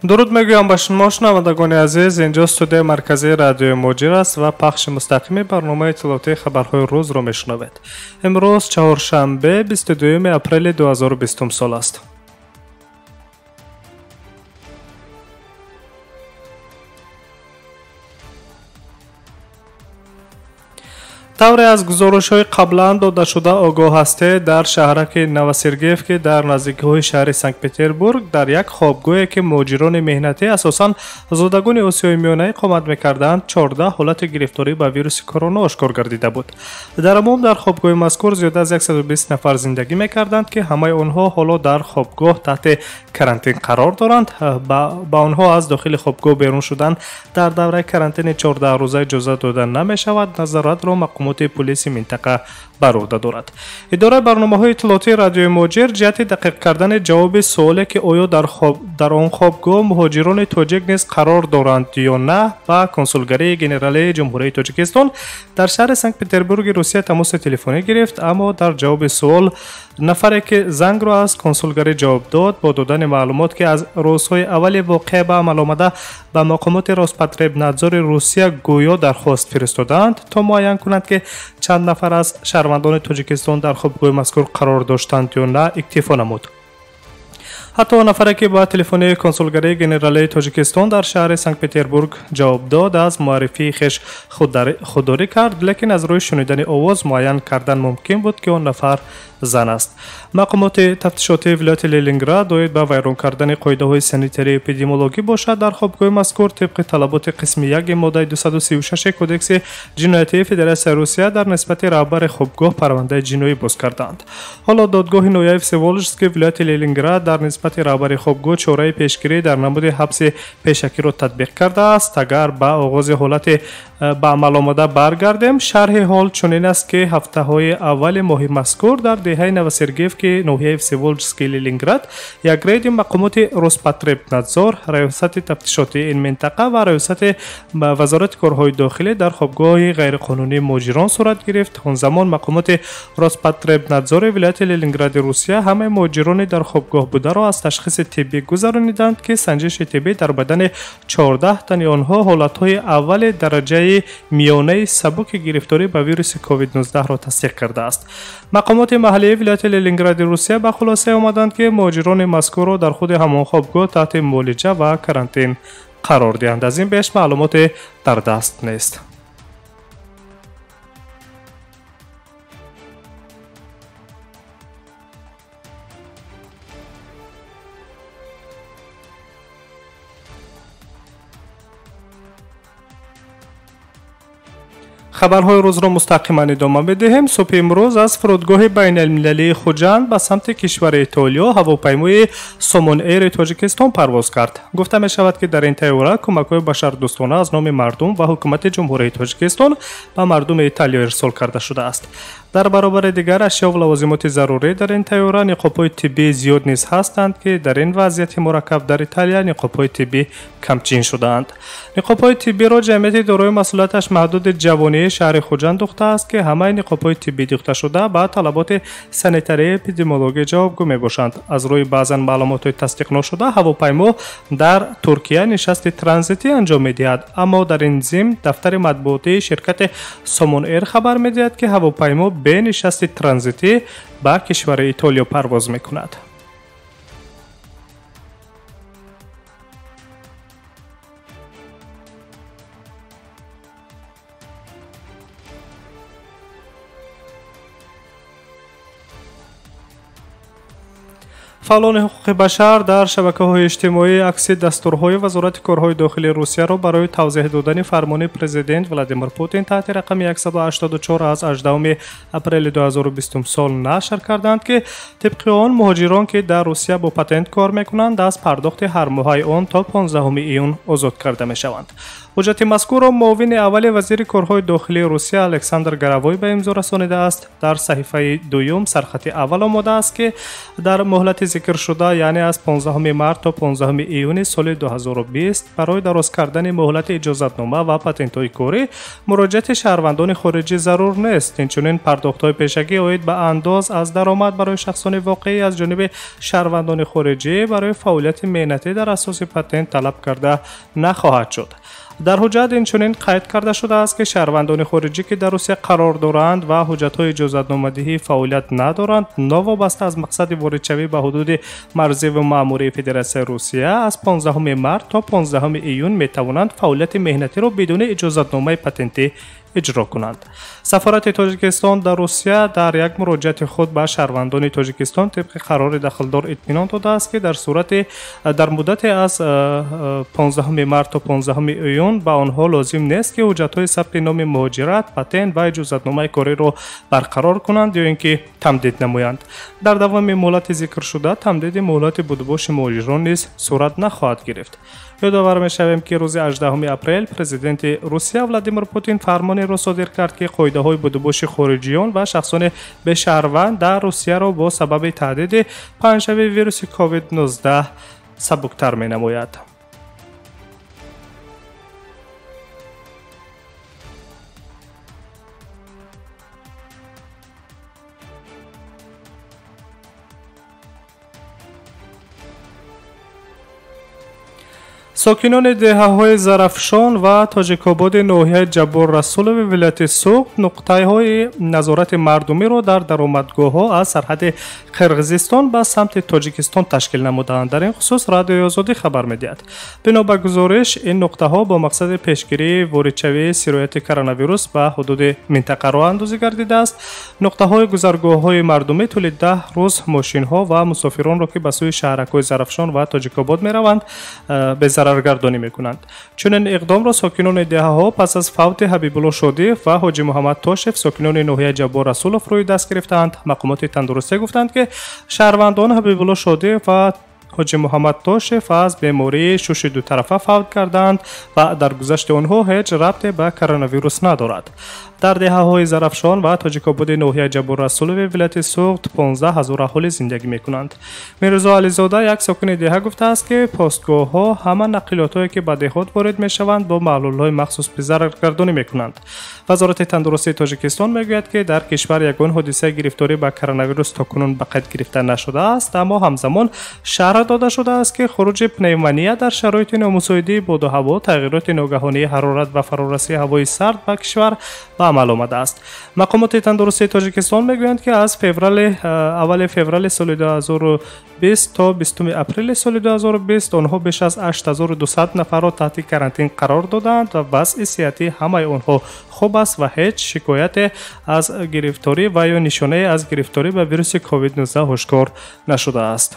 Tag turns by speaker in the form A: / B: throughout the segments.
A: Дуруд мегӯям ба шумо, шунавандагони азиз. Инҷо студияи марказии радиои Муҳоҷир аст ва пахши мустақими барномаи иттилоотии хабарҳои рӯзро мешунавед. Имрӯз чаҳоршанбе, 22 апрели 2020 сол аст. Тавре аз гузоришҳои қаблан додашуда огоҳ ҳастед, дар шаҳраки Новосергиев, ки дар наздикиҳои шаҳри Санкт-Петербург, дар як хобгоҳе ки муҳоҷирони меҳнатӣ, асосан зодагони Осиёи Миёна иқомат мекарданд, 14 ҳолати гирифторӣ ба вируси корона ошкор гардида буд. Дар умум дар хобгоҳи мазкур зиёда аз 120 нафар зиндагӣ мекарданд, ки ҳамаи онҳо ҳоло дар хобгоҳ таҳти карантин қарор доранд. Ба онҳо аз дохили хобгоҳ берун шудан дар давраи карантини 14 рӯза иҷоза дода намешавад. Назоратро мақомот полиси минтақа бар уҳда дорад. Идораи барномаҳои иттилоотии радиои Муҳоҷир ҷиҳати дақиқ кардани ҷавоби суоле, ки оё дар он хобгоҳ муҳоҷирони тоҷик низ қарор доранд ё на, ба консулгарии генералии Ҷумҳурии Тоҷикистон дар шаҳри Санкт-Петербурги Русия тамоси телефонӣ гирифт, аммо дар ҷавоби суол нафаре ки зангро аз консулгарӣ ҷавоб дод, бо додани маълумот, ки аз рӯзҳои аввали воқеа ба амал омада ба мақомоти Роспотребнадзори Русия гӯё дархост фиристодаанд, то муайян кунанд, ки чанд нафар аз шаҳрвандони Тоҷикистон дар хобгоҳи мазкур қарор доштанд ё на, иктифо намуд. Ҳатто нафаре ки ба телефони консулгарии генералии Тоҷикистон дар шаҳри Санкт-Петербург ҷавоб дод, аз муаррифии хеш худдорӣ кард, лекин аз рӯи шунидани овоз муайян кардан мумкин буд, ки он нафар зан аст. Мақомоти тафтишотии вилояти Ленинград оид ба вайрон кардани қоидаҳои санитарии эпидемиологӣ бошад, дар хобгоҳи мазкур тибқи талаботи қисми 1 моддаи 236 Кодекси ҷиноятии Федератсияи Русия дар нисбати раҳбари хобгоҳ парвандаи ҷиноӣ боз карданд. Ҳоло додгоҳи ноҳияи Всеволожский вилояти Ленинград дар нисбати раҳбари хобгоҳ чораи пешгирӣ дар намуди ҳабси пешакиро татбиқ кардааст. Агар ба оғози ҳолати ба амал омада баргардем, шарҳи ҳол чунин аст, ки ҳафтаҳои аввали моҳи мазкур дар деҳаи Новосергиев, ки ноҳияи Всеволожский Ленинград, як рейди мақомоти Роспотребнадзор, раёсати тафтишотии ин минтақа ва раёсати вазорати корҳои дохилӣ дар хобгоҳи ғайриқонунии муҳоҷирон сурат гирифт. Он замон мақомоти Роспотребнадзори вилояти Ленингради Русия ҳамаи муҳоҷирони дар хобгоҳ бударо аз ташхиси тиббӣ гузарониданд, ки санҷиши тиббӣ дар бадани 14 тани онҳо ҳолатҳои аввали дараҷаи миёнаи сабуки гирифторӣ ба вируси COVID-19-ро тасдиқ кардааст. Мақомоти маҳаллии вилояти Ленингради Русия ба хулосае омаданд, ки муҳоҷирони мазкурро дар худи ҳамон хобгоҳ таҳти муолиҷа ва карантин қарор диҳанд. Аз ин беш маълумоте дар даст нест. Хабарҳои рӯзро мустақиман идома медиҳем. Субҳи имрӯз аз фурудгоҳи байналмилалии Хуҷанд ба самти кишвари Итолиё ҳавопаймои Сомон Эйри Тоҷикистон парвоз кард. Гуфта мешавад, ки дар ин тайёра кӯмакҳои башардӯстона аз номи мардум ва ҳукумати Ҷумҳурии Тоҷикистон ба мардуми Италиё ирсол карда шудааст. Дар баробари дигар ашёву лавозимоти зарурӣ дар ин тайёра ниқобҳои тиббии зиёд низ ҳастанд, ки дар ин вазъияти мураккаб дар Италия ниқобҳои тиббӣ камчин шудаанд. Ниқобҳои тиббиро ҷамъияти дорои масъулияташ маҳдуди ҷавонии шаҳри Хуҷанд духтааст, ки ҳамаи ниқобҳои тиббӣ духташуда ба талаботи санитарии эпидемиологӣ ҷавобгӯ мебошанд. Аз рӯи баъзан маълумотҳои тасдиқношуда, ҳавопаймо дар Туркия нишасти транзитӣ анҷом медиҳад, аммо дар ин зимн дафтари матбуотии ширкати Сомон Эйр хабар медиҳад, ки ҳавопаймо бе нишасти транзитӣ ба кишвари Итолиё парвоз мекунад. Фаъолони ҳуқуқи башар дар шабакаҳои иҷтимоӣ акси дастурҳои Вазорати корҳои дохилии Русияро барои тавзеҳ додани фармони президент Владимир Путин таҳти рақами 184 аз 18 апрели 2020 сол нашр карданд, ки тибқи он муҳоҷирон, ки дар Русия бо патент кор мекунанд, аз пардохти ҳармоҳаи он то 15 июн озод карда мешаванд. Ҳуҷҷати мазкурро муовини аввали вазири корҳои дохилии Русия Александр Горовой ба имзо расонидааст. Дар саҳифаи дуюм сархати аввал омодааст, ки дар муҳлати зикршуда, яъне аз 15 март то 15 июни соли 2020 барои дароз кардани муҳлати иҷозатнома ва патентҳои корӣ муроҷиати шаҳрвандони хориҷӣ зарур нест. Инчунин пардохтҳои пешакӣ оид ба андоз аз даромад барои шахсони воқеӣ аз ҷониби шаҳрвандони хориҷӣ барои фаъолияти меҳнатӣ дар асоси патент талаб карда нахоҳад шуд. Дар ҳуҷҷат инчунин қайд карда шудааст, ки шаҳрвандони хориҷӣ, ки дар Русия қарор доранд ва ҳуҷҷатҳои иҷозатномадиҳии фаъолият надоранд, новобаста аз мақсади воридшавӣ ба ҳудуди марзиву маъмурии Федератсияи Русия аз 15 март то 15 июн метавонанд фаъолияти меҳнатиро бидуни иҷозатномаи патентӣ иҷро кунанд. Сафорати Тоҷикистон дар Русия дар як муроҷиати худ ба шаҳрвандони Тоҷикистон тибқи қарори дахлдор итминон додааст, ки дар сурати дар муддате аз 15 март то 15 июн ба онҳо лозим нест, ки ҳуҷҷатҳои сабти номи муҳоҷират, патент ва иҷозатномаи кориро барқарор кунанд ё ин ки тамдид намоянд. Дар давоми муҳлати зикршуда тамдиди муҳлати будубоши муҳоҷирон низ сурат нахоҳад гирифт. Ёдовар мешавем, ки рӯзи 18 апрел президенти Русия Владимир Путин фармонеро содир кард, ки қоидаҳои будубоши хориҷиён ва шахсони бешаҳрванд дар Русияро бо сабаби таҳдиди паҳншавии вируси COVID-19 сабуктар менамояд. Сокинони деҳаҳои Зарафшон ва Тоҷикободи ноҳияи Ҷаббор Расулови вилояти Суғд нуқтаҳои назорати мардумиро дар даромадгоҳҳо аз сарҳади Қирғизистон ба самти Тоҷикистон ташкил намуданд. Дар ин хусус Радиои Озодӣ хабар медиҳад. Бино ба гузориш, ин нуқтаҳо бо мақсади пешгирии воридшавии сирояти коронавирус ба ҳудуди минтақа роҳандозӣ гардидааст. Нуқтаҳои гузаргоҳҳои мардумӣ тӯли 10 рӯз мошинҳо ва мусофиронро, ки ба сӯи шаҳракҳои Зарафшон ва Тоҷикобод мераванд, безараргардонӣ мекунанд. Чунин иқдомро сокинони деҳаҳо пас аз фавти Ҳабибулло Шодиев ва Ҳоҷи Муҳаммад Тошев, сокинони ноҳияи Ҷаббор Расулов, рӯи даст гирифтаанд. Мақомоти тандурустӣ гуфтанд, ки шаҳрвандон Ҳабибулло Шодиев ва Ҳоҷи Муҳаммад Тошев аз бемории шуши дутарафа фавт карданд ва дар гузашти онҳо ҳеҷ рабте ба коронавирус надорад. Дар деҳаҳои Зарафшон ва Тоҷикободи ноҳияи Ҷаббор Расулови вилояти Суғд 15 ҳазор аҳолӣ зиндагӣ мекунанд. Мирзо Ализода, як сокини деҳа, гуфтааст, ки постгоҳҳо ҳама нақлиётҳое, ки ба деҳот ворид мешаванд, бо маҳлулҳои махсус безараргардонӣ мекунанд. Вазорати тандурустии Тоҷикистон мегӯяд, ки дар кишвар ягон ҳодисаи гирифторӣ ба коронавирус то кунун ба қайд гирифта нашудааст, аммо ҳамзамон шарҳ дода шудааст, ки хуруҷи пневмония дар шароити номусоидии боду ҳаво, тағйироти ногаҳонии ҳарорат ва фарорасии ҳавои сард ба кишвар ба амал омадааст. Мақомоти тандурустии Тоҷикистон мегӯянд, ки аз аввали феврали соли 2020 то 20 апрели соли 2020 онҳо беш аз 8200 нафарро таҳти карантин қарор додаанд ва вазъи сиҳатии ҳамаи онҳо хуб аст ва ҳеҷ шикояте аз гирифторӣ ва ё нишонае аз гирифторӣ ба вируси COVID-19 ошкор нашудааст.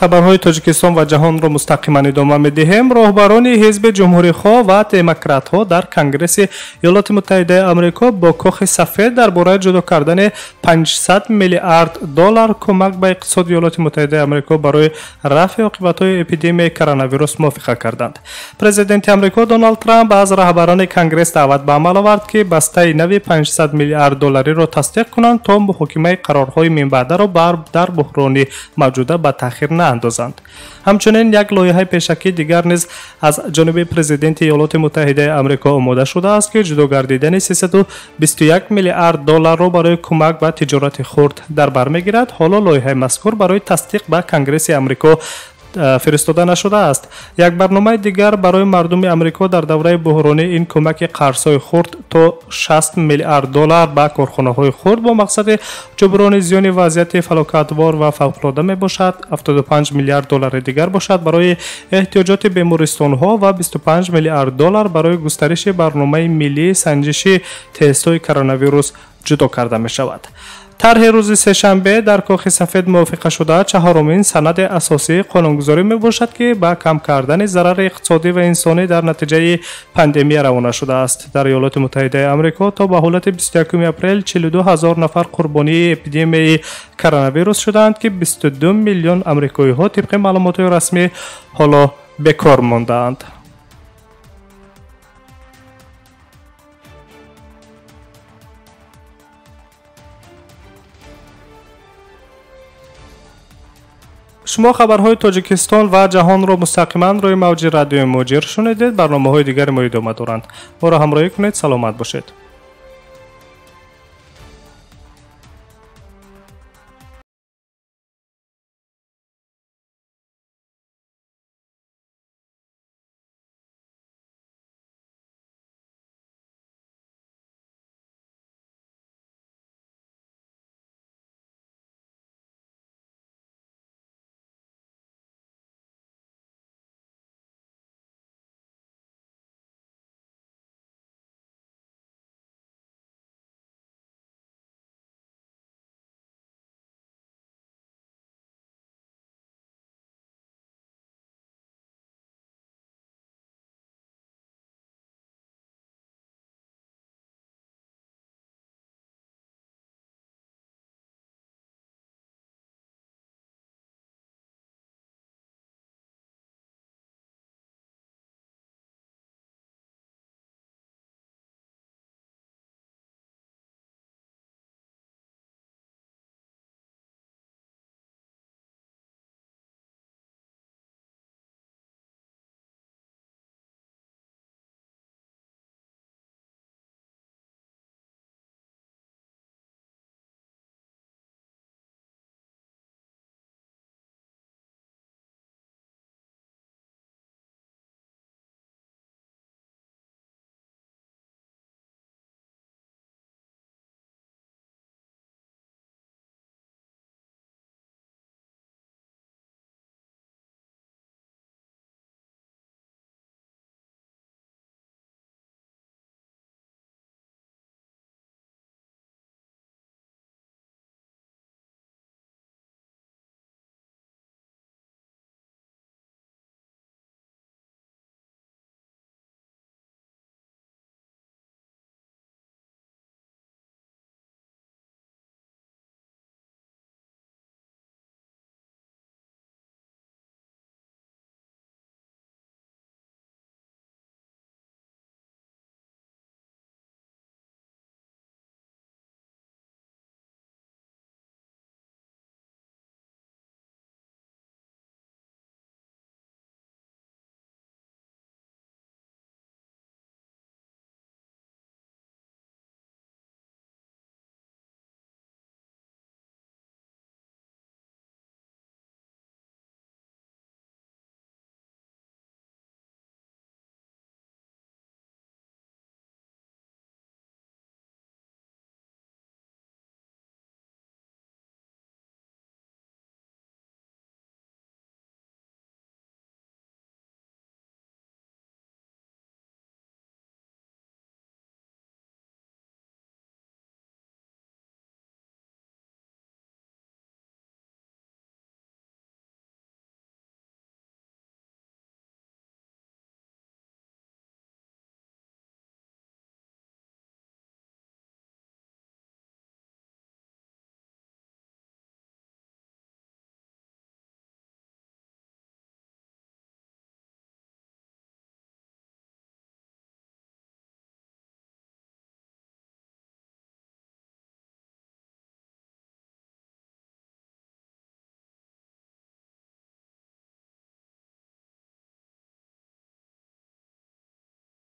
A: Хабарҳои Тоҷикистон ва ҷаҳонро мустақиман идома медиҳем. Роҳбарони ҳизби ҷумҳурихоҳ ва демократҳо дар Конгресси Иёлоти Муттаҳидаи Амрико бо Кохи Сафед дар бораи ҷудо кардани 500 миллиард доллар кӯмак ба иқтисоди Иёлоти Муттаҳидаи Амрико барои рафъи оқибатҳои эпидемияи коронавирус мувофиқа карданд. Президенти Амрико Доналд Трамп аз раҳбарони Конгресс даъват ба амал овард, ки бастаи нави 500 миллиард доллариро тасдиқ кунанд, то муҳокимаи қарорҳои минбаъдаро дар буҳрони мавҷуда ба таъхир наандозанд. Ҳамчунин як лоиҳаи пешакӣ дигар низ аз ҷониби президенти Иёлоти Муттаҳидаи Амрико омода шудааст, ки ҷудо гардидани 321 миллиард долларро барои кӯмак ба тиҷорати хурд дар бар мегирад. Ҳоло лоиҳаи мазкур барои тасдиқ ба Конгресси Амрико фиристода нашудааст. Як барномаи дигар барои мардуми Амрико дар давраи буҳронӣ ин кӯмаки қарзҳои хурд то 60 миллиард доллар ба корхонаҳои хурд бо мақсади ҷуброни зиёни вазъияти фалокатвор ва фавқулода мебошад. 75 миллиард доллари дигар бошад барои эҳтиёҷоти бемористонҳо ва 25 миллиард доллар барои густариши барномаи миллии санҷиши тестҳои коронавирус ҷудо карда мешавад. Тарҳи рӯзи сешанбе дар Кохи Сафед мувофиқа шуда чаҳорумин санади асосии қонунгузорӣ мебошад, ки ба кам кардани зарари иқтисодӣ ва инсонӣ дар натиҷаи пандемия равона шудааст. Дар Иёлоти Муттаҳидаи Амрико то ба ҳолати 21 апрел 42 ҳазор нафар қурбонии эпидемияи коронавирус шудаанд, ки 22 миллион амрикоиҳо тибқи маълумотҳои расмӣ ҳоло бекор мондаанд. Шумо хабарҳои Тоҷикистон ва ҷаҳонро мустақиман рӯи мавҷи радиои Муҳоҷир шунидед. Барномаҳои дигари мо идома доранд. Моро ҳамроҳӣ кунед, саломат бошед.